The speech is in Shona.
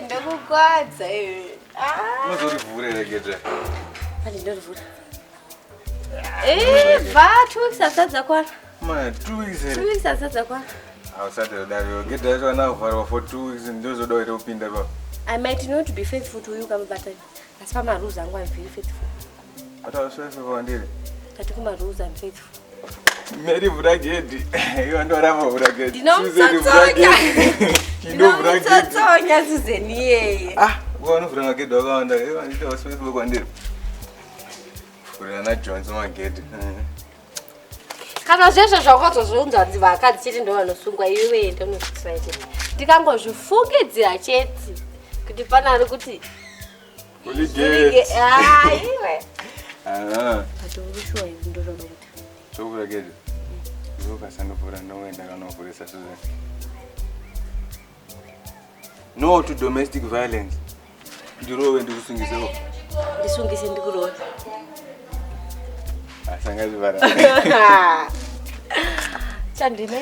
Ndokukwadza iwe. Unozorivhura here gedha? Ndorivhura. Eh, bva 2 weeks asati dzakwana. Ma 2 weeks here? 2 weeks asati dzakwana. Hausati udaro. Gedha racho kana kuvharwa for 2 weeks, ndozoda here kupinda pa? I might not be faithful to you kamubatani. Asi pamarules angu I'm very faithful. Atauswese kwandiri. Kati kumarules I'm faithful. Mary, vhura gedhi. Iwe ndoramba vhura gedhi. Ndinomutsotsonya. Chinovhura gedhi. Ndinomutsotsonya Susan iyeye. Ah, unovhura magedhi akawanda. Iwe ndita uswese kwandiri. Vhurira na Johnson magedhi. Kana zveshe zvakazozviunza hanzi vakadzi chete ndo vanosungwa, iwewe enda unozvitira chete. Ndikangozvifungidzira chete kuti pana ari kuti Uri gedhi. Ah, iwe. Ah. But uri sure here ndozvoda kuti? Zvokuvhura gedhi. Iwe ukasandovhura, ndongoenda kanovhurisa Susan. No to domestic violence. Ndirove ndikusungisewo. Ndisungise ndikurove. Asangazvivhara. Chandina.